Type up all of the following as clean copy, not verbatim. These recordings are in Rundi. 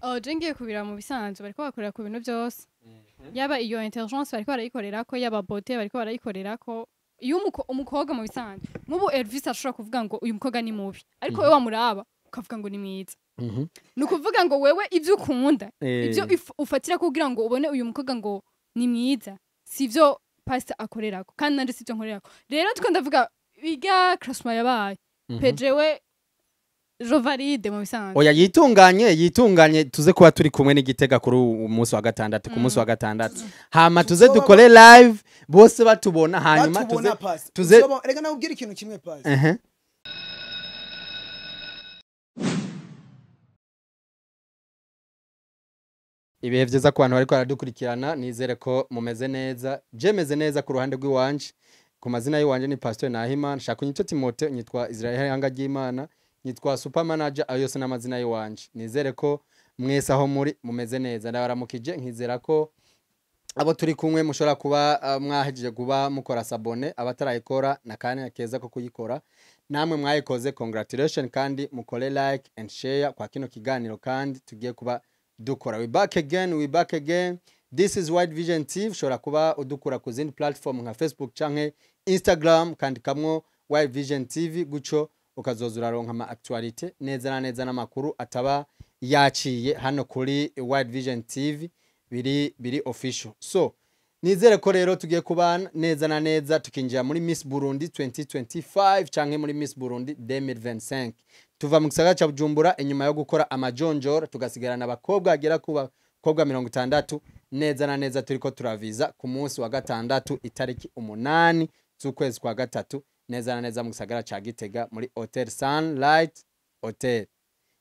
Oh, je ngiye kubira mu bisanzwe bariko bakorera ku bintu byose. Yaba iyo intelligence bariko barayikorerako, yaba beauté bariko barayikorerako. Iyo umukobwa mu bisanzwe, nk'ubu Elvis ashobora kuvuga ngo uyu mukobwa ni mubi, ariko wewe wamuraba ukavuga ngo ni mwiza. Ni ukuvuga ngo wewe ibyo ukunda, ibyo ufatira kugira ngo ubone uyu mukobwa ngo ni mwiza, sivyo pastor akorerako, kandi nanje sivyo nkorerako. Rero twe ndavuga biga classement yabaye pejewe je valide mu bisanzwe. Oya, yitunganye tuze kuba turi kumwe n'Igitega kuri uyu munsi wa gatandatu, ku munsi wa gatandatu, hama tuze dukore live bose batubona, hanyuma batubona tuze pasi tuze Reka nakubwira ikintu kimwe, pasi. Ibihe vyiza ku bantu bariko baradukurikirana, nizere ko mumeze neza. Je meze neza ku ruhande rw'iwanje. Ku mazina y'iwanje ni Pastor Nahimana, shaka unyitwe Timote, nyitwa Israel Hanga ry'Imana, nyitwa Super Manager, ayo yose n'amazina y'iwanje. Nizere ko mwese aho muri mumeze neza. Ndabaramukije, nkizera ko abo turi kumwe mushobora kuba mwahejeje kuba mukora s'abonner. Abatarayikora na kanya keza ko kuyikora, namwe mwayikoze congratulation, kandi mukore like and share kwa kino kiganiro kandi tugiye kuba dukora. We back again, we back again. This is White Vision TV. Ushobora kuba udukura ku zindi platform nka Facebook canke Instagram, kandikamwo White Vision TV, guco ukazoza uraronka ama actualité neza na neza n'amakuru ataba yaciye hano kuri White Vision TV biri official. So nizere ko rero tugiye kubana neza na neza, tukinjira muri Miss Burundi 2025 canke muri Miss Burundi 2025. Tuva mu gisagara ca Bujumbura inyuma yo gukora amajonjora, tugasigarana abakobwa bagera ku bakobwa 60 neza na neza. Turiko turaviza ku munsi wa gatandatu, itariki 8 z'ukwezi kwa gatatu, neza na neza mu gisagara ca Gitega muri Hotel Sunlight Hotel.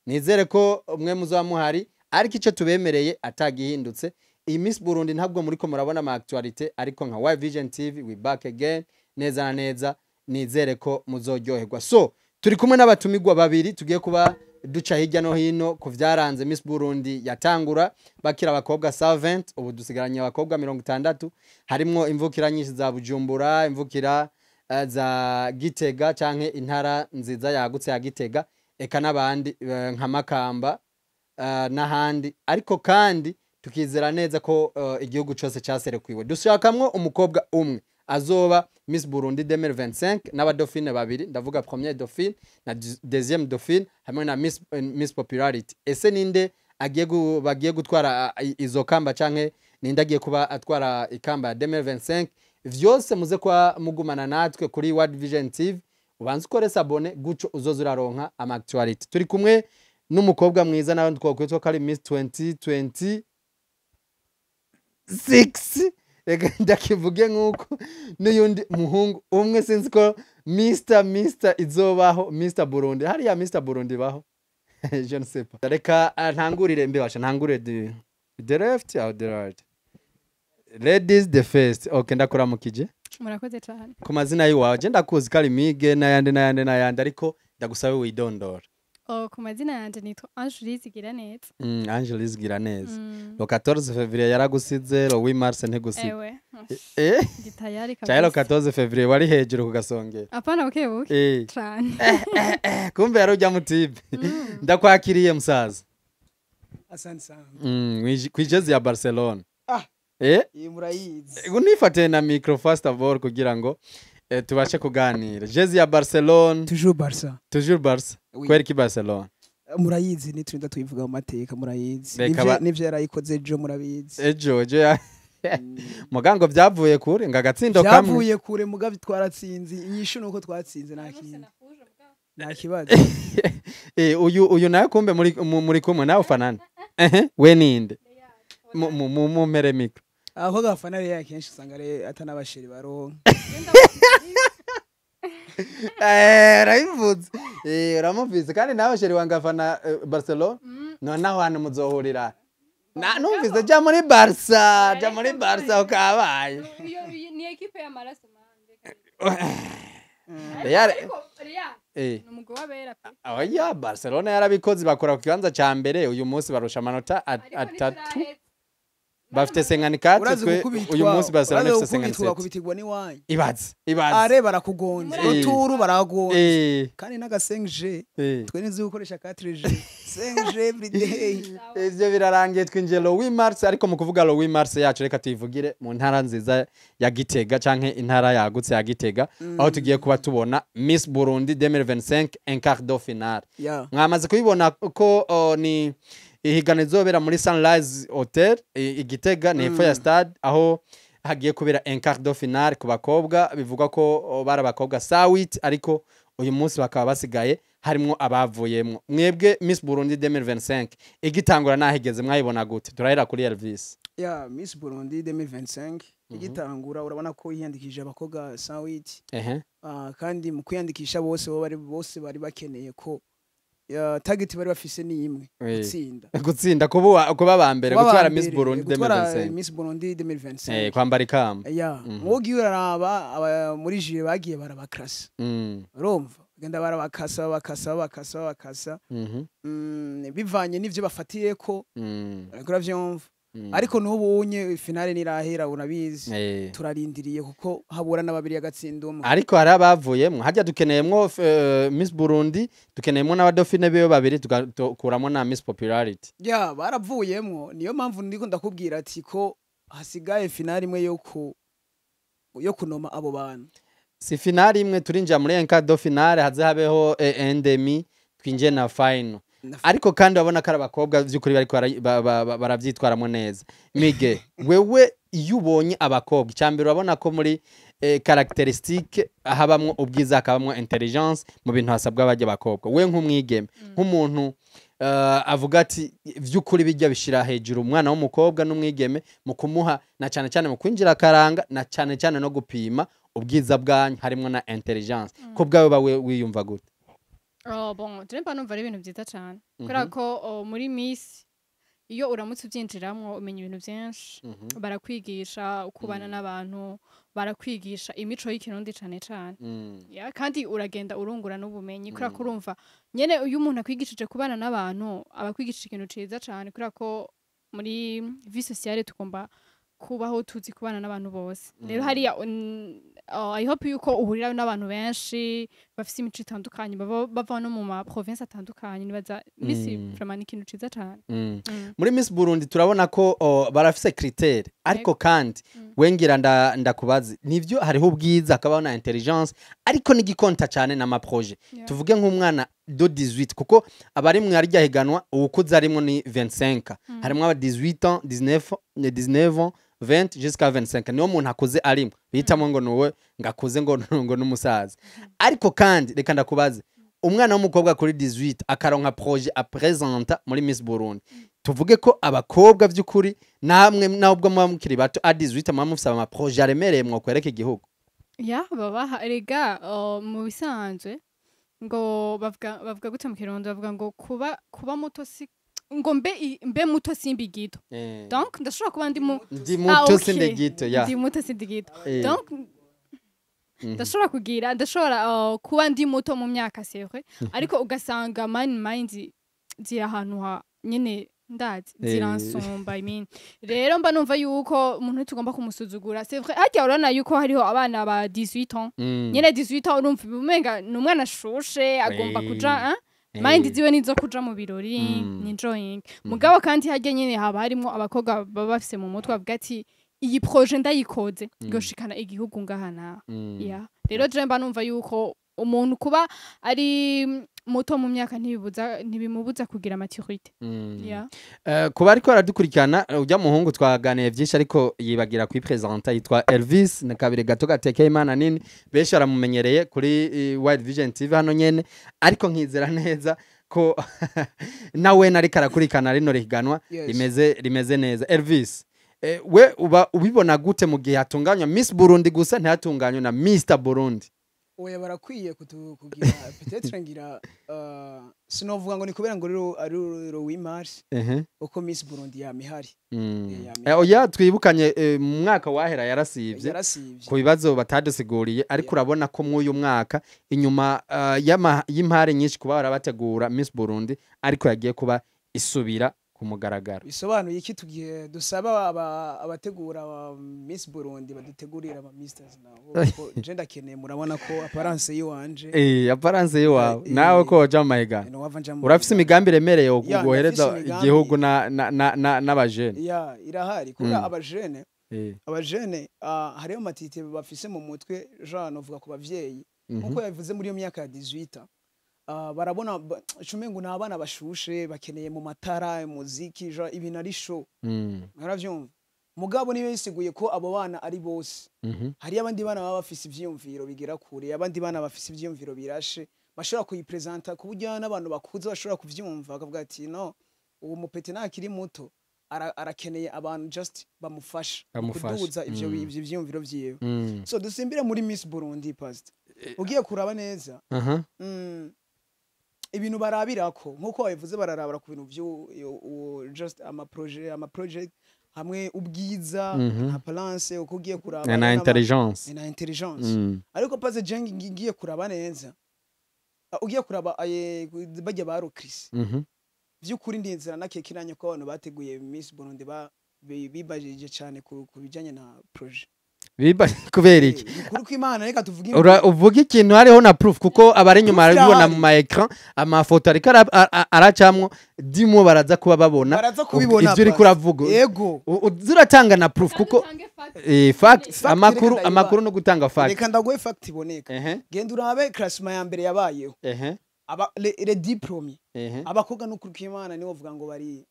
Nizere ko umwe muzoba muhari, ariko icyo tubemereye atagihindutse, iyi Miss Burundi ntabwo muriko murabona ama actualité, ariko nka White Vision TV we back again neza na neza. Nizere ko muzoryoherwa. So turi kumwe n'abatumigwa babiri, tugiye kuba duca hirya no hino ku vyaranze Miss Burundi yatangura bakira abakobwa 70, ubu dusigaranye abakobwa 60, harimwo imvukira nyinshi za Bujumbura, imvukira za Gitega canke intara nziza yagutse ya Gitega, eka n'abandi nka Makamba n'ahandi. Ariko kandi tukizera neza ko igihugu cyose cyaserekwiwe. Dushakamwo umukobwa umwe azoba Miss Burundi 2025 n'abadauphine babiri, ndavuga première dauphine na deuxième dauphine hamwe na Miss Popularity. Ese ninde agiye bagiye gutwara izo kamba, canke ninde agiye kuba atwara ikamba ya 2025? Vyose muze kwa mugumana natwe kuri World Vision TV. Ubanze ukore s'abonner, guco uzoza uraronka ama actualité. Turi kumwe n'umukobwa mwiza nawe twakwitwa ko ari Miss 2026, reka ndakivuge nk'uko, n'uyundi muhungu umwe, sinzi ko Mr izobaho, Mr Burundi, hariya Mr Burundi baho, je ne sais pas. Reka ntangurire, mbibasha ntangurire the left or the right, ladies the first. Okay, ndakuramukije. Murakoze cyane. Ku mazina y'iwawe, je ndakuzi ko ari Mige n'ayandi n'ayandi n'ayandi, ariko ndagusabe widondora. Oh, ku mazina yanjye nitwa Ange Giraneza. Angelis Giraneza. Le 14 février yaragusize, le 8 mars ntigusize. Ewe. Ndi tayari Cyane le kabisa. 14 février wari hejuru ku gasongero. Apana, buke buke. Cyane. Kumbe yari ujya mutibe. Ndakwakiriye musaza. Asante sana. Kwijezi ya Barcelona. Ah. Iyi murayizi. Unifate na micro first of all kugira ngo tubashe kuganira. Jezi ya Barcelona. Toujours Barca. Toujours Barca. Oui. Kweri ki Barcelona? Murayizi, niturinda tuyivuga mu mateka, murayizi. Reka Nivyo yarayikoze ejo, murabizi. Ejo ya mugango byavuye kure ngo agatsindo kamwe. Byavuye kure, mugabo twaratsinze. Inyishu nuko twatsinze, nta kindi, nta kibazo. Uyu nawe kumbe muri kumwe nawe ufanana. Ehe, we ninde? Mu mpere micro. Abakobwa bafana rero akenshi usanga ari atanabasheri baronka. Urabivuze. Uramuvise kandi nawe chéri wange afana Barcelona. Noneho hano muzohurira. Na numvise ja muri Barca, ja muri Barca ukabaye. Iyo ni ekipe y'amaraso manje. Real. Ariko Real ni umugwi w'abera pe. Oya, Barcelona yarabikoze, bakora ku kibanza ca mbere, uyu munsi barusha amanota Ariko 3. ntituraheza. Bafite 54. Urazi Twe gukubitwa, uyu munsi Barcelona urazi ifite gukubitwa, 57. Bakubitirwa n'iwanyu. Ibaze, ibaze. Are barakugonze, retour baragonze, kandi n'aga 5G. Twe nizi gukoresha 4G, 5G every day. Ivyo birarangiye, twinjiye le 8 mars. Ariko mu kuvuga le 8 mars yacu, reka tuyivugire mu ntara nziza ya Gitega, canke intara yagutse ya Gitega, aho tugiye kuba tubona Miss Burundi 2025, un quart de finale. Mwamaze kubibona ko ni ihiganwa rizobera muri Sunrise Hotel i Gitega, ni hepfo ya stade, aho hagiye kubera un quart de finale ku bakobwa. Bivugwa ko bari abakobwa 108, ariko uyu munsi bakaba basigaye harimwo abavuyemwo. Mwebwe Miss Burundi 2025 igitangura nahigeze mwayibona gute? Turahera kuri Elvis. Ya, Miss Burundi 2025 igitangura, urabona ko yiyandikishije abakobwa 108. Kandi mu kwiyandikisha bose bo bari bose bari bakeneye ko ya target bari bafise ni imwe: gutsinda. Gutsinda, kuba aba mbere. Kuba gutwara aba Miss mbere, Burundi gutwara 2025. Miss Burundi 2025. Kwambara ikamba. Ya, mwogiye uraraba muri jury bagiye barabakrasa. Urumva bagenda barabakasa, babakasa, babakasa, babakasa, bivanye n'ivyo bafatiye ko, ariko uravyumva. Ariko n'ubu unye finale nirahera, urabizi, turarindiriye kuko habura na babiri agatsinda umwe. Ariko hari abavuyemwo. Hajya dukeneyemwo Miss Burundi, dukeneyemwo n'aba dauphine biwe babiri, tugakuramo na Miss Popularity. Ya, baravuyemwo, niyo mpamvu ndiko ndakubwira ati ko hasigaye finale imwe yo kunoma abo bantu. Si finale imwe, turinjira muri un quart de finale, haze habeho un demi, twinjiye na final. Ariko kandi urabona ko ari abakobwa by'ukuri bariko baravyitwaramo neza. Mige, wewe iyo ubonye abakobwa, icyambere urabona ko muri caractéristique habamwo ubwiza, hakabamwo intelligence mu bintu hasabwa bajya bakobwa. We nk'umwigeme, nk'umuntu avuga ati vy'ukuri bijya bishira hejuru umwana w'umukobwa n'umwigeme mu kumuha, na cyane cyane mu kwinjira akaranga, na cyane cyane no gupima ubwiza bwanyu harimo na intelligence, ko bwawe bawe wiyumva gute? Oh, bon, je mba numva ari ibintu byiza cyane, kubera ko muri Miss iyo uramutse ubyinjiramwo umenya ibintu byinshi. Barakwigisha ukubana n'abantu, barakwigisha imico y'ikirundi cane cane. Ya, kandi uragenda urungura n'ubumenyi, kubera ko urumva nyene iyo umuntu akwigishije kubana n'abantu aba akwigishije ikintu ciza cane, kubera ko muri vie sociale tugomba kubaho tuzi kubana n'abantu bose. Rero hariya I hope yuko uhurira n'abantu benshi bafise imico itandukanye, bava no mu ma province atandukanye. Nibaza Miss vraiment ni ikintu ciza cane. Muri Miss Burundi turabona ko barafise critère, ariko kandi wengira ndakubaze, nivyo hariho ubwiza, hakabaho na intelligence, ariko n'igikonta cyane n'ama projet. Tuvuge nk'umwana do 18, kuko abari mwe arya higanwa uwukuze arimwo ni 25, harimo aba 18 ans, 19, 19 ans, 20 jusqu'à 25, niwo muntu akuze arimwo bitamo ngo nuwe ngakuze ngo n'umusaza. Ariko kandi reka ndakubaze, umwana w'umukobwa kuri 18 akaronka projet apresenta muri Miss Burundi, tuvuge ko abakobwa by'ukuri namwe nubwo muba mukiri bato, a 18 muba mufise ama projet aremereye mwokwereka igihugu? Ya, babaha erega mu bisanzwe ngo bavuga gute mu Kirundi? Bavuga ngo kuba muto si ngo mbe muto simbi gito. Donc ndashobora kuba ndi mu Ndi Ah, muto okay. sinde gito, ya. Ndi muto sindi gito. Donc ndashobora kuba ndi muto mu myaka, c'est vrai, ariko ugasanga mind ziri ahantu ha nyene ndazi ziransumba. I mean, rero mba numva yuko umuntu tugomba kumusuzugura. C'est vrai, harya urabona yuko hariho abana ba 18 ans, nyene 18 ans urumva umenga ni umwana ashushe, agomba kuja, hein? Mind ziwe nizo kuja mu birori, ni enjoying. Mugabo kandi harya nyene haba harimwo abakobwa baba bafise mu mutwe bavuga ati iyi projet ndayikoze yoshikana igihugu ngaha naha. Yeah. Rero je mba numva yuko umuntu kuba ari muto mu myaka ntibimubuza kugira maturité. Yeah. Kuba ariko aradukurikirana, ujya muhungu twaganiye byinshi ariko yibagira kwipresenta. Yitwa Elvis, na kabiri gato gatekeye Imana nini, benshi baramumenyereye kuri Wide Vision TV hano nyene, ariko nkizera neza ko nawe nariko arakurikirana rino rihiganwa. Rimeze neza. Elvis, we uba ubibona gute mu gihe hatunganywa Miss Burundi gusa ntihatunganywe na Mr Burundi? Oya, barakwiye kugira peut-être ngira sinovuga ngo ni kubera ngo rero ari rero w'imars, uko Miss Burundi yamihari. Yamihari. Oya, twibukanye mu mwaka wahera yarasivye Yarasivye. ku bibazo batadusiguriye, ariko urabona ko mw'uyu mwaka inyuma y'impare nyinshi kuba barabategura Miss Burundi, ariko yagiye kuba isubira. Ku mugaragaro. Bisobanuye iki? Tugiye dusaba abategura aba Miss Burundi badutegurira aba Misters nabo, kuko je ndakeneye, murabona ko apparence yiwanje. Apparence yiwawe, nawe ko woja mu mahiganwa. No wava nja mu Urafise imigambi iremereye Ya, wohereza ndafise imigambi. igihugu n'abajene. Ya, irahari kubera abajene hariyo matite bafise mu mutwe, Jean, uvuga ku bavyeyi, nkuko yabivuze, muri iyo myaka ya 18 barabona cumengo ni abana bashushe, bakeneye mu matara, muziki, genre ibintu ari show. Muravyumva, mugabo niyo yisiguye ko abo bana ari bose. Hariyo abandi bana baba bafise ivyiyumviro bigera kure, abandi bana bafise ivyiyumviro birashe, bashobora kuyipresenta ku buryo n'abantu bakuze bashobora kuvyumva bakavuga ati: "No, uwo mupete ntakiri muto, arakeneye abantu just bamufasha Bamufasha. kuduza ivyo ivyo vyiyumviro vyiwe." So dusimbire muri Miss Burundi, Pastor, ugiye kuraba neza, ibintu barabirako, nkuko babivuze, bararabara ku bintu vyo just ama project hamwe ubwiza, apparence, uko ugiye kuraba Na intelligence. Na intelligence. Ariko paze je ngiye kuraba neza, ugiye kuraba bajya ba Chris, vy'ukuri ndinzira nakekiranye ko abantu bateguye Miss Burundi bibajije cyane ku bijanye na projet. Biba kubera iki? Ukuri kw'Imana, reka tuvuge. Uvuga ikintu hariho na proof, kuko abari inyuma Proof barabibona irahari. mu ma écran, amafoto ariko aracamwo dimwo, baraza kuba babona Baraza kubibona. ivyo uriko Pastor. uravuga. Yego. Uratanga na proof, kuko facts, Fact, amakuru, reka ndayibaha. amakuru no gutanga facts. Reka ndaguhe fact iboneka. Genda urabe classement ya mbere yabayeho, aba les 10 premiers, abakobwa, n'ukuri kw'Imana, nibo bavuga ngo bari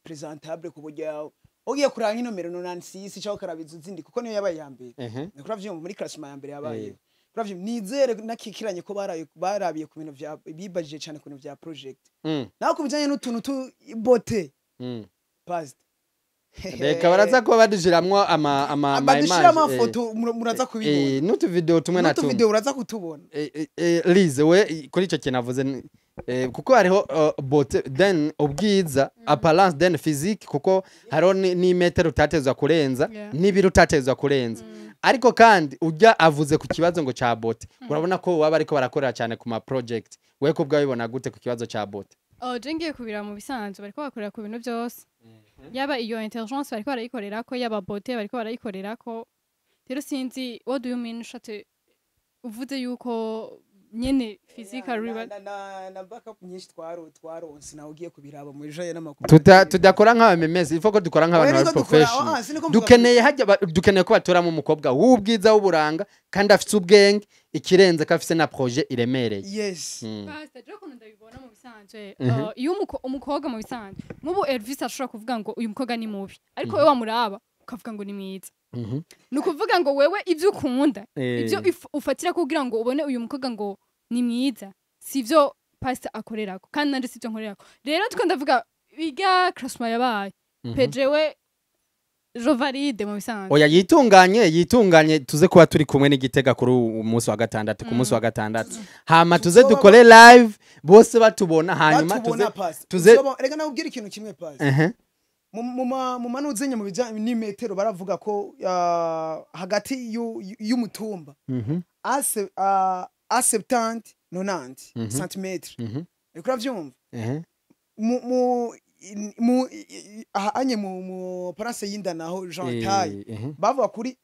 presentable, ku buryo ugiye kuraba nk'inomero 96 cyangwa ukaraba izo zindi, kuko niyo yabaye iya mbere. Niko uravyumva, muri classement ya mbere yabayeho, uravyumva, nizere nakikiranye ko barabiye ku bintu vya bibajije cyane ku bintu vya project, naho ku bijanye n'utuntu tu beauté, Pastor, Reka baraza kuba badushiramwo ama badushira image, amafoto, muraza kubibona. N'utuvideo tumwe na tumwe. N'utuvideo uraza kutubona. Lize, we kuri icyo kintu avuze kuko hariho beauté, then ubwiza, apparence, then physique, kuko hariho n'imetero utatezwa kurenza, n'ibiro utatezwa kurenza. Ariko kandi ujya avuze ku kibazo ngo ca beauté, urabona ko baba ariko barakorera cyane ku ma project. We ko ubwawe gute ku kibazo ca beauté? Oh, je ngiye kubira mu bisanzwe, bariko bakorera ku bintu byose, yaba iyo intelligence bariko barayikorerako, yaba beauté bariko barayikorerako. Rero sinzi, what do you mean? Ushatse uvuze yuko nyene physical riba Na backup nyinshi twaronse, nawe ugiye kubiraba mu bijanye n'amakuru. Tudakora nk'abamemezi, ifo ko dukora nk'abantu Oya, bari niko dukora, professional. ah, siniko mvuga. Dukeneye hajya dukeneye ko batoramo umukobwa w'ubwiza, w'uburanga, kandi afite ubwenge, ikirenze ko afise na projet iremereye. Yes. Pastor, je ukuntu ndabibona mu bisanzwe, iyo umukobwa mu bisanzwe, nk'ubu Elvis ashobora kuvuga ngo uyu mukobwa ni mubi, ariko wewe wamuraba ukavuga ngo ni mwiza. Ni ukuvuga ngo wewe ibyo ukunda, ibyo ufatira kugira ngo ubone uyu mukobwa ngo ni mwiza, si byo pastor akorerako, kandi nanje si byo nkorerako. Rero two ndavuga biga classement yabaye, pejewe je valide mu bisanzwe. Oya, yitunganye, yitunganye, tuze kuba turi kumwe n'igitega kuri uyu munsi wa gatandatu, ku munsi wa gatandatu, hama tuze dukore live bose batubona, hanyuma Batubona, tuze Pastor. tuze Reka nakubwira ikintu kimwe, Pastor. Mu manuzenya, mu bijanye n'imetero, baravuga ko hagati y'umutumba a 70 90 centimètres. Uriko uravyumva? Mu in- mu i- i- aha anye mu parase y'inda naho, Jean, taille, bavuga kuri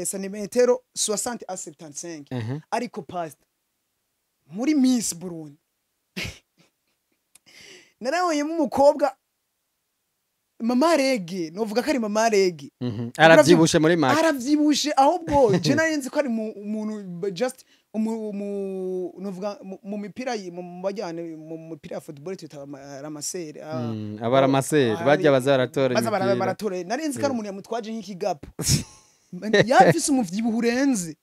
santimetero 60 à 75. Ariko Pastor, muri Miss Burundi narabonyemo umukobwa mama rege, novuga ko ari mama rege. Aravyibushe muri make. Aravyibushe, ahubwo je nari nzi ko ari umuntu just novuga mu mipira mu bajyane mu mipira ya football twita ramasere. Abaramaseri bajya baza baratora baza imipira. Baratora. Nari nzi ko ari umuntu yamutwaje nk'ikigapo, yafise umuvyibuho urenze,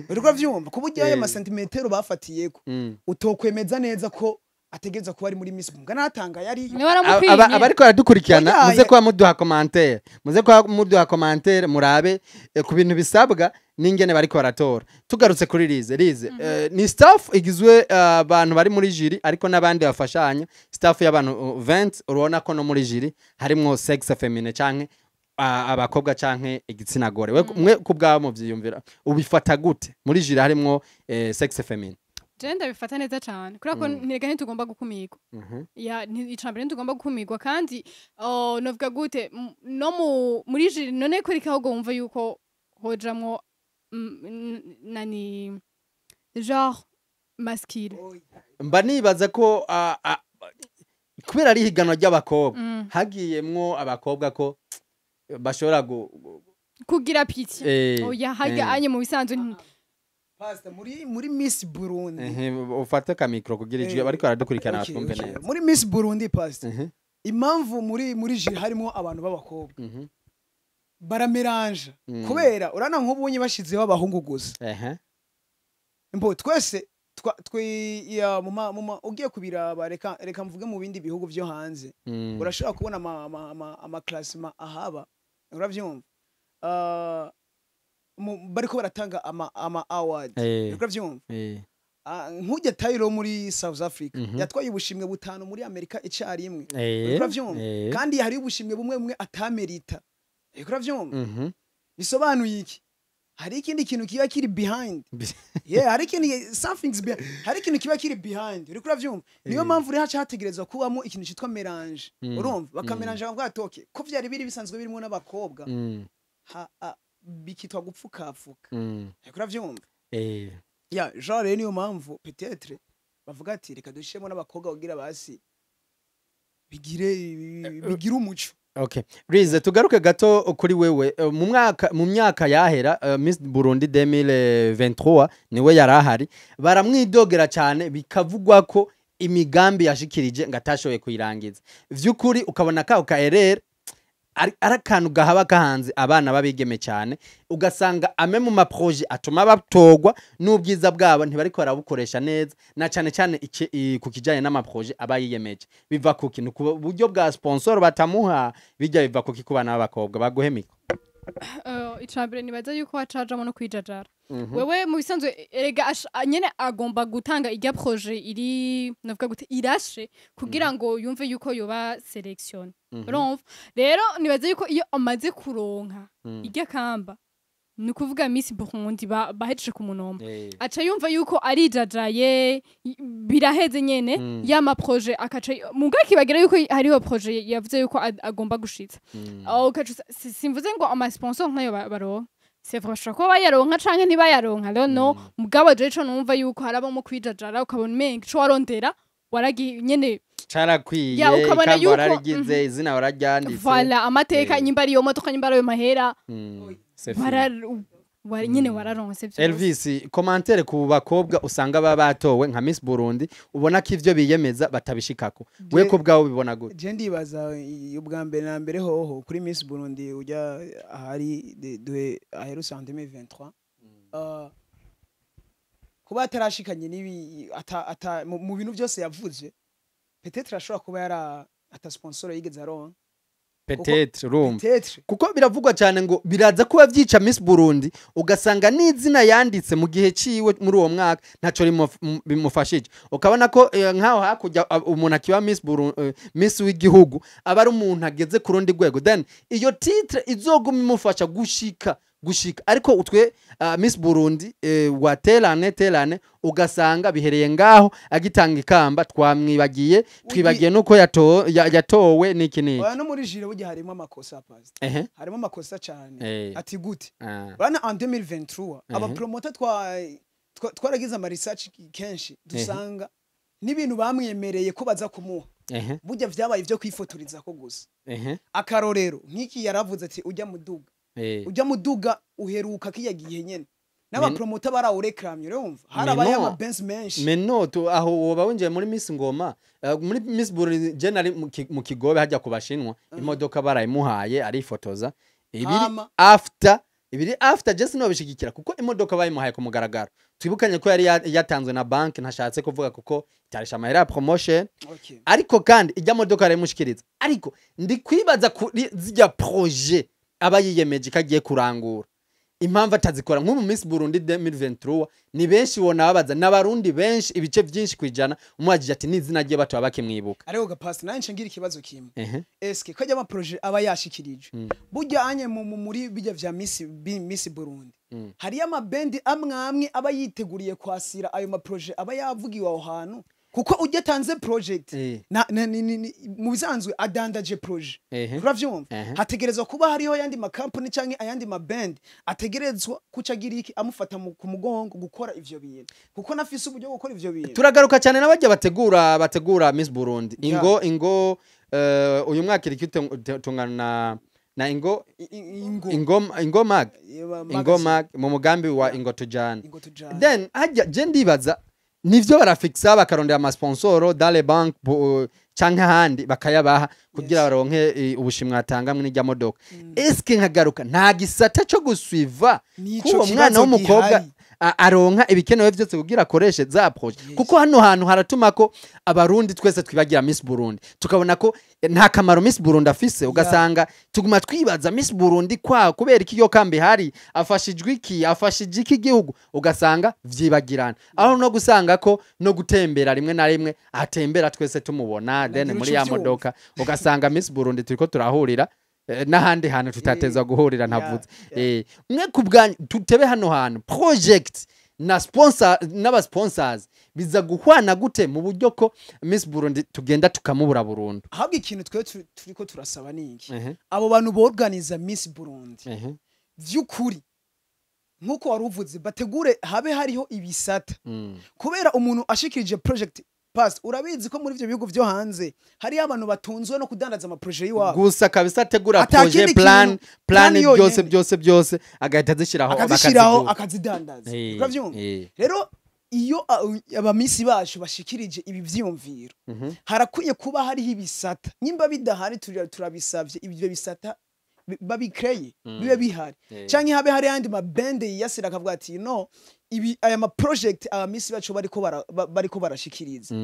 uriko uravyumva, ku buryo ayo masantimetero bafatiyeko utokwemeza neza ko ategereza kuba ari muri Miss Mbwa, natanga yari. Niwe waramupimye. Abariko baradukurikirana, Oya, muze kuba muduha commentaire, muze kuba muduha commentaire, murabe ku bintu bisabwa n'ingene bariko baratora. Tugarutse kuri Lize, Lize, ni staff igizwe abantu bari muri jury, ariko n'abandi bafashanya, staff y'abantu 20. Urabona ko no muri jury harimwo sexe féminin canke abakobwa canke igitsina gore. We mwe ku bwabo muvyiyumvira, ubifata gute muri jury harimwo sexe féminin? Je ndabifata neza cane, kubera ko ntirega ntitugomba gukumirwa. Ya, icambere, ntitugomba gukumirwa. Kandi, oh, novuga gute, no muri jury, none ko reka ahubwo wumva yuko hojamwo nani, genre masculine. Mba nibaza ko kubera ari ihiganwa ry'abakobwa, hagiyemwo abakobwa ko bashobora kugira pitié. Oya, harya anye mu bisanzwe Pastor, muri Miss Burundi, Ufate ka micro kugira ijwi bariko baradukurikirana batwumve neza. Muri Miss Burundi, Pastor, impamvu muri jury harimo abantu b'abakobwa, barameranja, kubera urana nk'ubunye bashizeho abahungu gusa, mbo twese ya, muma ugiye kubiraba, reka mvuge mu bindi bihugu vyo hanze, urashobora kubona ama classement ahaba, uravyumva? Bariko baratanga ama award, uravyumva? Ah, nk'ujya Tyler muri South Africa, yatwaye ubushimwe butanu muri Amerika icarimwe, uravyumva? Kandi hariho ubushimwe bumwe bumwe atamerita, uravyumva? Bisobanuye iki? Hari ikindi kintu kiba kiri behind. Yeah, hari ikindi, something's behind, hari ikintu kiba kiri behind, uriko uravyumva? Niyo mpamvu rero haca hategerezwa kubamo ikintu citwa mélange, urumva? Bakameranje, bakavuga ati: "Okay, ko vyari biri bisanzwe birimo n'abakobwa, bikitwa gupfukapfuka." Uriko uravyumva? Ya, genre rero niyo mpamvu peut-être bavuga ati: "Reka dushiremo n'abakobwa kugira basi bigire umuco." Okay. Rize, tugaruke gato kuri wewe. Mu myaka yahera, Miss Burundi 2023 niwe yarahari, baramwidogera cyane, bikavugwa ko imigambi yashikirije ngo atashoboye kuyirangiza. Vy'ukuri ukabona ka erreur ari akantu gahaba kahanze abana babigeme cyane, ugasanga ame mu ma projets atuma batogwa n'ubwiza bwabo ntibariko barabukoresha neza, na cyane cyane ku kijanye n'ama projets aba yiyemeje. Biva kuki? Ni ku buryo bwa sponsor batamuha bijya? Biva kuki ku bana b'abakobwa baguhe micro? Icambere, nibaza yuko hacajamo no kwijajara. Wewe mu bisanzwe erega nyene agomba gutanga irya projet iri, navuga gute, irashe kugira ngo yumve yuko yoba sélectionné, urumva? Rero nibaza yuko iyo amaze kuronka irya kamba, ni ukuvuga Miss Burundi, bahejeje kumunoma, aca yumva yuko arijajaye, biraheze nyene. Ya ma projets akaca muga kibagira yuko hariho projet yavuze yuko agomba gushitsa. Aho ugaca simvuze ngo ama sponsor ntayo baronka, c'est vrai, bashobora kuba bayaronka canke ntibayaronka rero no. Mugabo je ico numva yuko harabamo kwijajara, ukabona umenga ico warondera waragi nyene. Carakwiye. Ya, ukabona ikamba wararigize, izina wararyanditse. Voilà, amateka, nyimba ari iyo modoka, nyimba ari ayo mahera, C'est fini. Nyene wararonse vyose. Elvis, commentaire ku bakobwa usanga baba batowe nka Miss Burundi, ubona ko ivyo biyemeza batabishikako, we ko bwawe ubibona gute? Je ndibaza, ubwa mbere na mbere hoho kuri Miss Burundi ujya ahari duhe aherutse en 2023, kuba atarashikanye n'ibi ata mu bintu byose yavuze, peut-être ashobora kuba yara ata sponsor yigeze aronka. Peut-être, urumva? Peut-être. Kuko biravugwa cyane ngo biraza kuba vyica Miss Burundi, ugasanga n'izina yanditse mu gihe ciwe muri uwo mwaka ntaco bimufashije. Ukabona ko nkaho hakurya umuntu akiba Miss Burundi, Miss w'igihugu, aba ari umuntu ageze ku rundi rwego, then iyo titre izoguma imufasha gushika. Ariko utwe Miss Burundi wa telane telane, ugasanga bihereye ngaho, agitanga ikamba twamwibagiye, twibagiye nuko yatowe n'iki n'iki. Oya, no muri jury burya harimo amakosa, pastor. Harimo amakosa cyane. Ati gute? Urabona en 2023 aba promoter twaragize ama research kenshi, dusanga n'ibintu bamwemereye ko baza kumuha, burya vyabaye ivyo kwifotorizako gusa. Akarorero nk'iki, yaravuze ati ujya muduga, ujya muduga uheruka kiya gihe nyene n'aba promoter barawureklamye, urumva harabaye Meno. ama Benz menshi. Meno tu aho woba winjiye muri Miss Ngoma, muri Miss Burundi, je nari mu Kigobe hajya ku Bashinwa, imodoka barayimuhaye arifotoza ibiri. Hama. After ibiri, after je sinobishigikira kuko imodoka bayimuhaye ku mugaragaro. Twibukanye ko yari yatanzwe na banki, ntashatse kuvuga kuko itarisha amahera ya promotion. Ariko kandi ijya modoka arayimushikiriza, ariko ndi kwibaza kuri zijya projet aba yiyemeje ko agiye kurangura. Impamvu atazikora, nk'ubu Miss Burundi 2023 ni benshi wona babaza, n'abarundi benshi, ibice byinshi kwijana, umwajije ati n'izina rye bataba bakimwibuka. Ariko gapasi, nanje ngira ikibazo kimwe. Eske ko ama projet aba yashikirije, burya anye muri bijya vya Miss Burundi, hariyo amabendi amwe amwe aba yiteguriye kwasira ayo ma projet aba yavugiwe aho hantu? Kuko ujya atanze project, mu bisanzwe adandaje projet. Uravyumva? Hategerezwa kuba hariho ayandi makampani canke ayandi maband ategerezwa kuca agira iki, amufata ku mugongo gukora ivyo bintu, kuko nafise uburyo bwo gukora ivyo bintu. Turagaruka cyane n'abajya bategura Miss Burundi. Ingo uyu mwaka iri tungana na Ingo Ingo. Ingo Mag. Ingo Magazine. Mag mu mugambi wa Ingo Tujana. Ingo Tujana. Then hajya je ndibaza nivyo barafixa, bakarondera amasponsoro dans les banques canke ahandi, bakayabaha kugira baronke ubushimwe atanga mw'irya modoka. Eske nkagaruka, nta gisata co gusuiva Nico kuwo mwana kibazo w'umukobwa gihari. aronka ibikenewe vyose kugira akoreshe za projet? Kuko hano hantu haratuma ko abarundi twese twibagira Miss Burundi, tukabona ko nta kamaro Miss Burundi afise. Ugasanga tuguma twibaza Miss Burundi kwa kubera iki yo kambi hari, afashijwe iki, afashije iki gihugu, ugasanga vyibagirana. Aho no gusanga ko no gutembera rimwe na rimwe atembera twese tumubona, then Nagira muri uco ya uvyumva. modoka, ugasanga Miss Burundi turiko turahurira n'ahandi hantu tutatezwa guhurira. Ntavuze mwe ku bwanyu, tutebe hano hantu project na sponsor n'aba sponsors biza guhwana gute mu buryo ko Miss Burundi tugenda tukamubura burundu? Ahubwo ikintu twe turiko turasaba ni iki: abo bantu borganiza Miss Burundi, vy'ukuri nk'uko wari uvuze, bategure habe hariho ibisata, kubera umuntu ashikirije project pass, urabizi ko muri ivyo bihugu vyo hanze hariyo abantu batunzwe no kudandaza ama projet y'iwabo. Gusa kabisa ategura Ata projet, kindi plan, kintu, plan plan byose, yonyene. byose byose agahita azishiraho. Akazishiraho, bakazigura. akazidandaza. Uravyumva? Rero iyo abamisi bacu bashikirije ibi vyiyumviro, harakwiye kuba hariho ibisata. Nyimba bidahari, turabisavye ibyo bisata babikreye, bibe bihari, canke habe hari ayandi mabende yiyasira akavuga ati: "No ibi, aya ma project abamisi bacu bariko barashikiriza,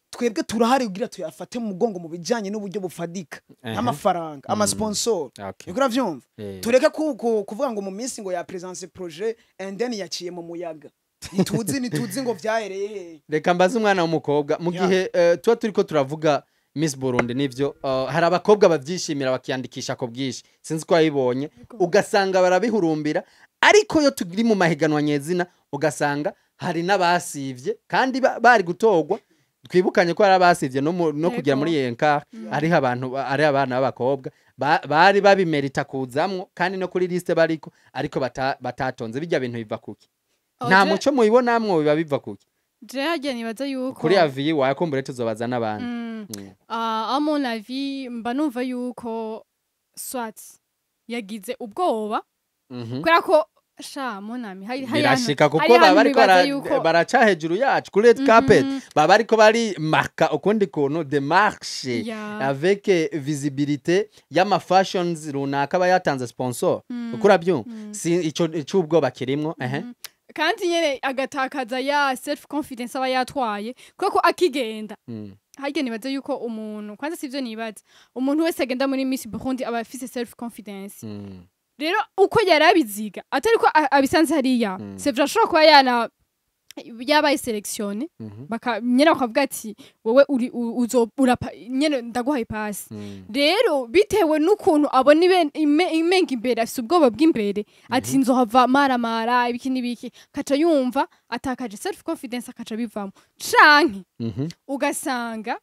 twebwe turahari kugira tuyafate mu mugongo mu bijanye n'uburyo bufadika, nk'amafaranga, amasponsor." Niko, uravyumva? Tureke kuvuga ngo mu minsi ngo ya présente projet and then yaciye mu muyaga, ntituzi ngo vyahereye hehe. Reka mbaze umwana w'umukobwa mu gihe tuba turiko turavuga Miss Burundi, nivyo, hari abakobwa bavyishimira bakiyandikisha ku bwinshi, sinzi ko wabibonye, ugasanga barabihurumbira, ariko iyo turi mu mahiganwa nyezina ugasanga hari n'abasivye kandi bari gutorwa. Twibukanye ko hari abasivye no kugera muri yenka, hariho abantu, ari abana b'abakobwa bari babimerita kuzamwo kandi no kuri liste bariko, ariko batatonze. Bijya bintu biva kuki? Nta muco mubibonamwo? Biba biva kuki? Je harya nibaza yuko Kuri avis wakumbure, tuzobaza n'abandi. Ah, à mon avis, mba numva yuko soit yagize ubwoba, kubera ko sha mon ami, hari Birashika, kuko hari baba ahantu bariko bibaza yuko baraca hejuru yacu kuri red carpet, baba bariko bari marka ukundi kuntu démarche avec visibilité y'ama fashions runaka aba yatanze sponsor. Uko urabyumva, si ico ic'ubwoba kirimwo, ehe. Kandi nyene agatakaza ya self confidence aba yatwaye, kuko akigenda, harya nibaza yuko umuntu, kwanza sivyo, nibaza umuntu wese agenda muri Miss Burundi aba afise self confidence. Rero uko yarabiziga atari ko abisanze hariya, c'est vrai, ashobora kuba yana yabaye sélectionné, baka nyene bakavuga ati: "Wowe uri uzo urapa nyene, ndaguhaye pasi." Rero bitewe n'ukuntu abona imenga imbere afise ubwoba bw'imbere, ati nzohava maramara ibiki n'ibiki, kaca yumva atakaje self confidence, akaca bivamo, canke ugasanga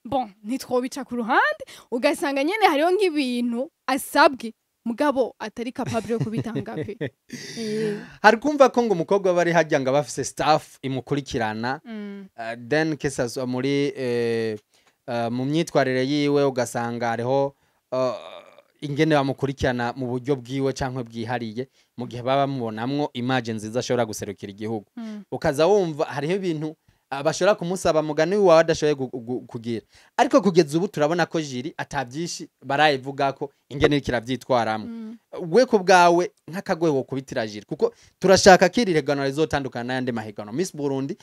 bon, ntitwobica ku ruhande, ugasanga nyene hariho nk'ibintu asabwe mugabo atari capable yo kubitanga pe. Hari kumva ko ngo umukobwa bari hajya ngo aba afise staff imukurikirana, then kesa muri mu myitwarire yiwe, ugasanga hariho ingene bamukurikirana mu buryo bwiwe canke bwihariye, mu gihe baba bamubonamwo image nziza ashobora guserukira igihugu. Ukaza wumva hariho ibintu bashobora kumusaba, mugani wawe, adashoboye kugira. Ariko kugeza ubu turabona ko jury atabyinshi barayivugako ingene iriko iravyitwaramwo. We ku bwawe, nk'akagwe wo kubitira jury, kuko turashaka ko iri higanwa rizotandukana n'ayandi mahiganwa, Miss Burundi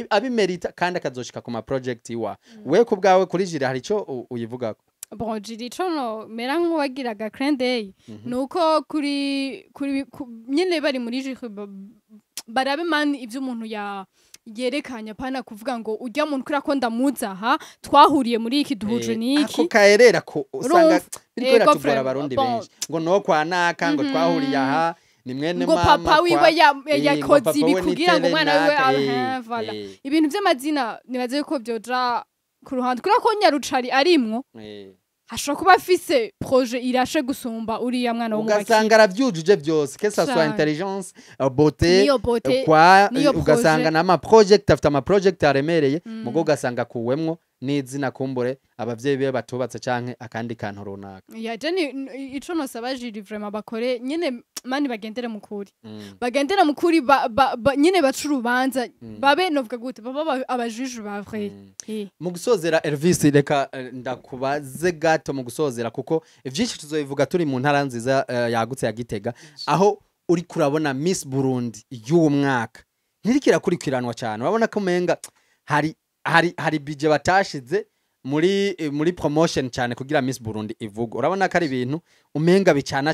abimerita kandi akazoshika ku ma project iwa, we ku bwawe kuri jury hari ico uyivugako? Bon, jury, ico no mera nk'uwagiraga clin d'œil nuko kuri nyene bari muri jury barabe mani ivyo umuntu ya yerekanye, apana kuvuga ngo urya muntu kubera ko ndamuzi aha, twahuriye muri iki, duhuje n'iki. Ako kaerera ko usanga Urumva? biriko Ego, biratugora vraiment, Abarundi bon. benshi ngo no kwa naka, ngo twahuriye aha, ni mwene ngo mama papa wiwe ngo yakoze papa ibi we ni kugira ngo umwana wiwe naka, voilà. Ibintu vy'amazina nibaze ko vyoja ku ruhande, kubera ko Nyarucari arimwo, hashobora kuba afise projet irashe gusumba uriya mwana wo mu bakire. Ugasanga aravyujuje byose, que ça soit Cane. intelligence, beauté, Niyo beauté, kwa niyo ugasanga projet. n'ama project, afite ama project aremereye, mugo ugasanga akuwemwo n'izina, kumbure abavyeyi biwe batubatse canke akandi kantu runaka. Ya, je ni ico nosaba jury vraiment, bakore nyene mani, bagendere mu kuri, bagendere mu kuri, nyene baca urubanza, babe, novuga gute, baba abajuju ba vrai. Mu gusozera, Elvis, reka ndakubaze gato mu gusozera, kuko ivyinshi tuzobivuga turi mu ntara nziza yagutse ya Gitega, aho uri kurabona Miss Burundi y'uwo mwaka ntiriko irakurikiranwa cyane. Urabona ko umenga hari budget batashize muri promotion cyane kugira Miss Burundi ivugwe. Urabona ko ari ibintu umenga bicana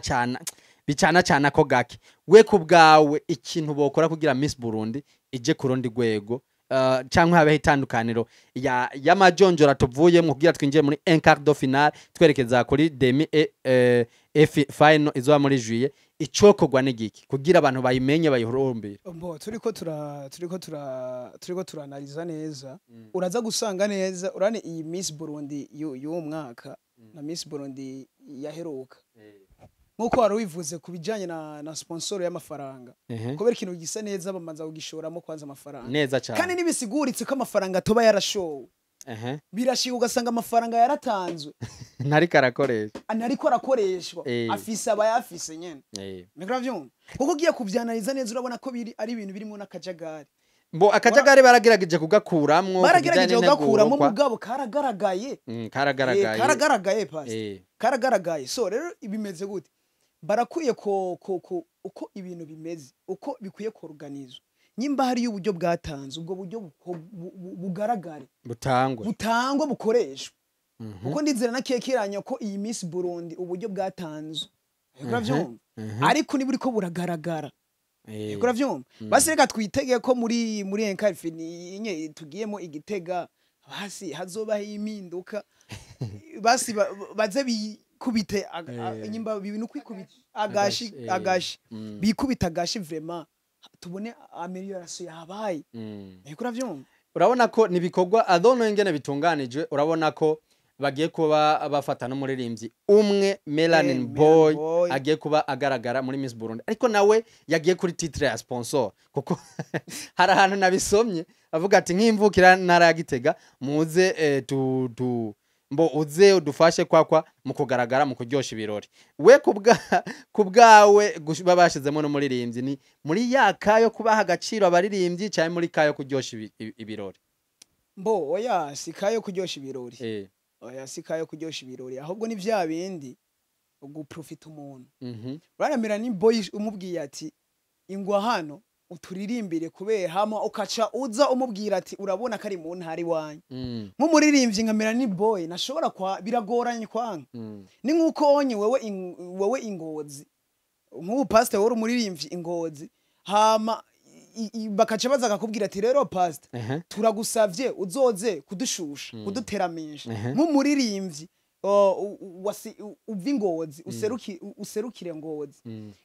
cana ko gake. We ku bwawe, ikintu bokora kugira Miss Burundi ije ku rundi rwego, canke habeho itandukaniro ya y'amajonjora tuvuyemo kugira twinjire muri un quart de finale, twerekeza kuri demi et final izoba muri juillet, icokorwa n'igiki kugira abantu bayimenye, bayihurumbire? Mbo turiko turanaliza neza, uraza gusanga neza urane iyi Miss Burundi y'uwo mwaka na Miss Burundi yaheruka, nkuko wari wivuze ku bijanye na sponsor y'amafaranga, kubera ikintu gisa neza bamanza kugishoramo kwanza amafaranga. Neza cyane. Kandi nibisiguritse ko amafaranga atoba yarashowe, birashika ugasanga amafaranga yaratanzwe, ntariko arakoresha. Anariko arakoreshwa, afise abayafise nyene. Niko kuko ugiye kuvyanaliza neza, urabona ko biri ari ibintu birimo n'akajagari. Mbo akajagari baragerageje kugakuramwo ku Baragerageje bijanye n'integuro. kugakuramo, mugabo karagaragaye. Karagaragaye. Karagaragaye, pastor. Karagaragaye. So rero bimeze gute? Barakwiye ko uko ibintu bimeze, uko bikwiye kuorganizwa, nyimba hariyo uburyo bwatanze, ubwo buryo bugaragare, butangwe, butangwe, bukoreshwe, kuko ndizera nakekeranya ko iyi Miss Burundi uburyo bwatanzwe, uravyumva, ariko niba uriko buragaragara, uravyumva, basi reka twitege ko muri enkarifini nye tugiyemo igitega, basi hazobaho impinduka, basi baze bikubite nyimba ibintu kwikubita agashi, Agashi, agashi, bikubita agashi vraiment, tubone amélioration yabaye. Eko uravyumva. Urabona ko nibikorwa adono ingene bitunganijwe, urabona ko bagiye kuba bafata n'umuririmbyi umwe Melanin Melanin Boy, Boy. agiye kuba agaragara muri Miss Burundi, ariko nawe yagiye kuri titre ya sponsor, kuko hari ahantu nabisomye avuga ati nk'imvukira ntara ya Gitega, muze tu mbo uze udufashe kwakwa mu kugaragara, mu kuryosha ibirori. We ku bwawe, baba bashizemo n'umuririmbyi, ni muri ya kayo kubaha agaciro abaririmbyi cyangwa muri kayo kuryosha ibirori? Mbo oya, si kayo kuryosha ibirori. Oya, si kayo kuryosha ibirori, ahubwo ni vya bindi guprofita umuntu. Urana ni boy umubwiye ati ingwa hano uturirimbire, kubera hama ukaca uza umubwira ati urabona ko ari mu ntara iwanyu. Nk'umuririmbyi nka Melanin Boy nashobora kwa biragoranye kwanga. Ni nkuko onye wewe wewe ingozi, nk'ubu pastor wari umuririmbyi ingozi, hama bakaca baza akakubwira ati rero pastor, turagusavye uzoze kudushusha, kuduteramisha, nk'umuririmbyi uva ingozi, userukire Ngozi.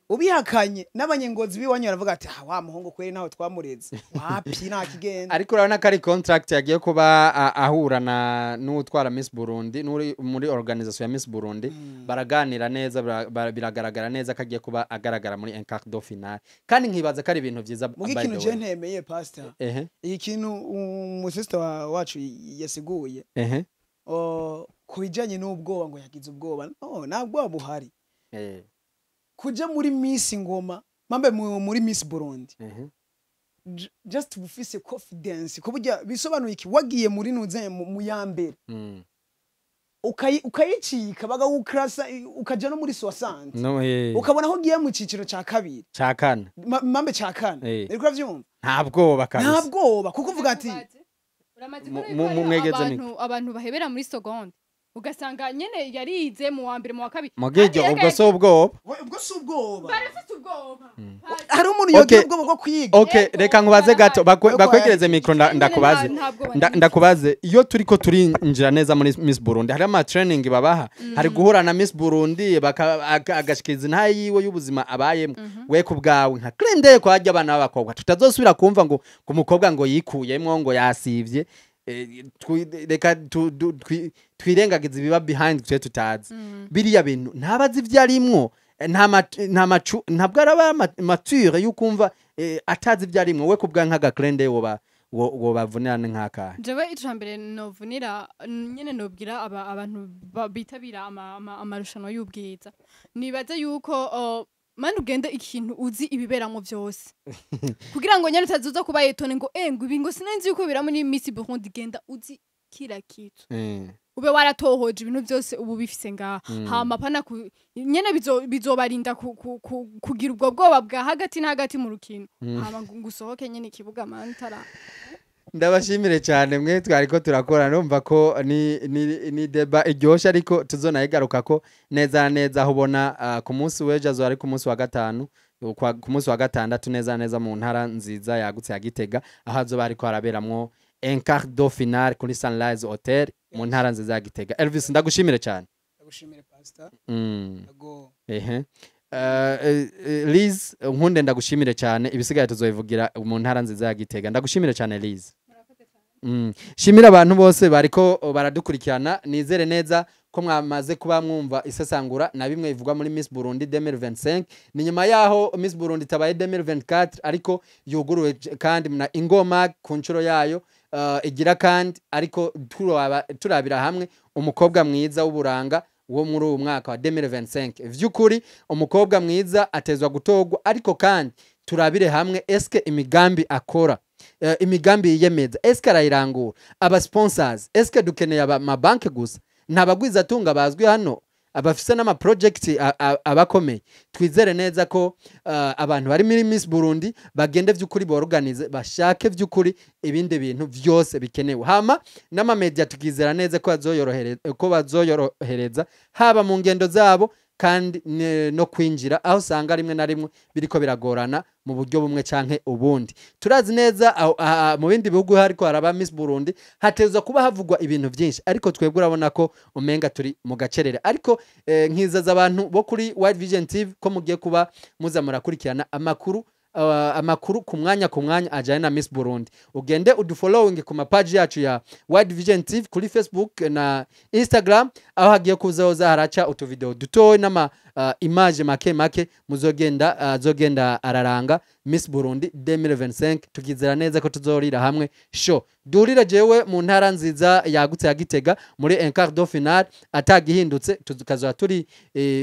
Ubihakanye n'abanyengozi biwanyu baravuga ati ah, wa muhungu kweri nawe twamureze wapi, nta kigenda. Ariko urabona ko ari contract yagiye kuba ahura na n'utwara Miss Burundi, n'uri muri organisation ya Miss Burundi, baraganira neza, biragaragara neza ko agiye kuba agaragara muri un quart de finale, kandi nkibaza ko ari ibintu vyiza. Muga By ikintu the je way. ntemeye, pastor, ikintu umusista wacu yasiguye ku bijanye n'ubwoba, ngo yagize ubwoba, no nta bwoba buhari. Kuja muri Miss Ngoma mambe muri Miss Burundi, just bufise confidence kuburya bisobanuye iki wagiye muri nuze mu ya mbere, ukayicika bagagukrasa, ukaja no muri 60, No, ukabona aho ugiye mu ciciro ca kabiri, ca kane. Mambe ca kane. Uriko uravyumva? Nta bwoba Nta kabisa. bwoba, kuko uvuga ati Uramaze kubona yuko hariho mwegeze abantu bahebera muri seconde. Ugasanga nyene yarize mu wa mbere, mu wa kabiri. Mugiryo Kandi ubwo si ubwoba? We, ubwo si ubwoba. Barafite ubwoba. Hari umuntu yogira ubwoba bwo kwiga. Okay, Yego, reka nkubaze gato, bakwegereze micro, Nyene ndakubaze. Ntabwo Ndakubaze, iyo turiko turinjira neza muri Miss Burundi, hari ama training babaha, hari guhura na Miss Burundi agashikiriza intahe yiwe y'ubuzima abayemo. We ku bwawe, nka Clende, ko hajya abana b'abakobwa tutazosubira kumva ngo ku mukobwa ngo yikuyemwo, ngo yasivye, reka twirengagize ibiba behind, twe tutazi biriya bintu, ntabazi ibyo arimwo, nta macu, ntabwo araba mature y'ukumva, atazi ibyo arimwo. We kubwa nk'aga Clende woba wobavunira ni nk'akahe? Jewe icambere novunira nyene, nobwira abantu bitabira amarushanwa y'ubwiza, nibaze yuko mani ugende ikintu uzi ibiberamo vyose, kugira ngo nyene utazoza kuba étonné ngo ngo ibi ngo sinenzi yuko biberamo ni Miss Burundi. Genda uzi kila kitu, ube waratohoje ibintu byose ubu bifise ngaha. Hama pana nyene bizobarinda kugira ubwo bwoba bwa hagati na hagati mu rukino, hama ngo usohoke nyene ikibuga mani utara. Ndabashimire cyane mwe twariko turakora. Numva ko ni débat iryoshe, ariko tuzonayigaruka ko neza na neza aho ubona ku munsi w'ejo azoba ari ku munsi wa gatanu, ku munsi wa gatandatu neza na neza, mu ntara nziza yagutse ya Gitega, aho azoba ariko haraberamwo un quart de finale kuri Sunrise Hotel mu ntara nziza ya Gitega. Elvis, ndagushimire cyane. Ndagushimire, pastor. Yego. Ehe. Liz nkunde, ndagushimire cyane. Ibisigaye tuzobivugira mu ntara nziza ya Gitega. Ndagushimire cyane, Liz. Shimira abantu bose bariko baradukurikirana. Nizere neza ko mwamaze kuba mwumva isesangura na bimwe bivugwa muri Miss Burundi 2025. Ni nyuma yaho Miss Burundi itabaye 2024, ariko yuguruwe kandi na ingoma ku nshuro yayo igira kandi, ariko turabira hamwe umukobwa mwiza w'uburanga wo muri uyu mwaka wa 2025. Vy'ukuri umukobwa mwiza atezwa gutorwa, ariko kandi turabire hamwe eske imigambi akora, imigambi yiyemeza, eske arayirangura? Aba sponsors, eske dukeneye aba mabanki gusa? Nta bagwizatunga bazwi hano abafise n'ama project abakomeye? Twizere neza ko abantu bari muri Miss Burundi bagende vy'ukuri borganize, bashake vy'ukuri ibindi bintu vyose bikenewe. Hama n'ama media tukizera neza ko bazoyorohereza, ko bazoyorohereza haba mu ngendo zabo kandi no kwinjira, aho usanga rimwe na rimwe biriko biragorana mu buryo bumwe canke ubundi. Turazi neza mu bindi bihugu hariko haraba Miss Burundi hatezwa kuba havugwa ibintu vyinshi, ariko twebwe urabona ko umenga turi mu gacerere. Ariko nkizaza abantu bo kuri White Vision TV ko mugiye kuba muza murakurikirana amakuru ku mwanya ajanye na Miss Burundi. Ugende udufollowing ku mapaji yacu ya White Vision TV kuri Facebook na Instagram, aho hagiye kuzoza haraca utuvideo dutoyi n'ama image make make muzogenda zogenda araranga Miss Burundi 2025. Tukizera neza ko tuzorira hamwe show durire jewe mu ntara nziza yagutse ya Gitega muri un quart de finale atagihindutse, tukazoba turi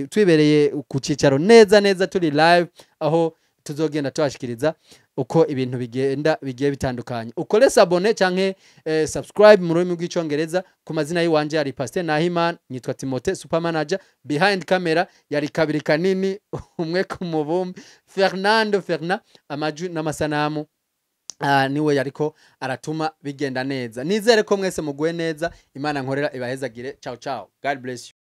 twibereye ku cicaro neza neza, turi live, aho tuzogenda tubashikiriza uko ibintu bigenda bigiye bitandukanye. Ukore s'abonner canke subscribe mu rurimi rw'Icongereza. Ku mazina y'iwanje yari Pasteur Nahimana, nitwa Timote super manager. Behind camera yari kabiri kanini umwe ku mubumbe, Fernando Ferna. Amaju n'amasanamu niwe yariko aratuma bigenda neza. Nizere ko mwese muguwe neza. Imana nkorera ibahezagire. Ciao ciao, God bless you.